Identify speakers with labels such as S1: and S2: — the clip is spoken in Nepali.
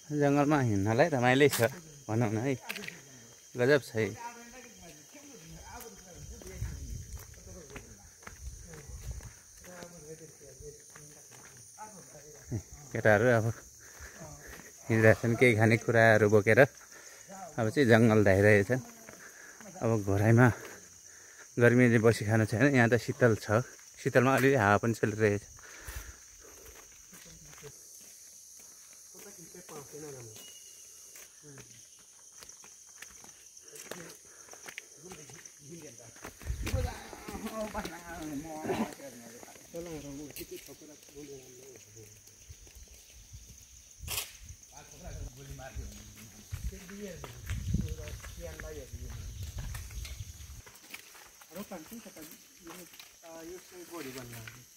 S1: जङ्गलमा हिँड्नलाई रमाइलै छ भनौँ न है, गजब छ है। केटाहरू अब हिँडिरहेछन् केही खानेकुराहरू बोकेर। अब चाहिँ जङ्गल धाइरहेछन्। अब घोराइमा गर्मीले बसी खानु छैन, यहाँ त शीतल छ, शीतलमा अलिअलि हावा पनि चलिरहेछ।
S2: रोपान्छ तपाईँ यो चाहिँ गोडी बन्नु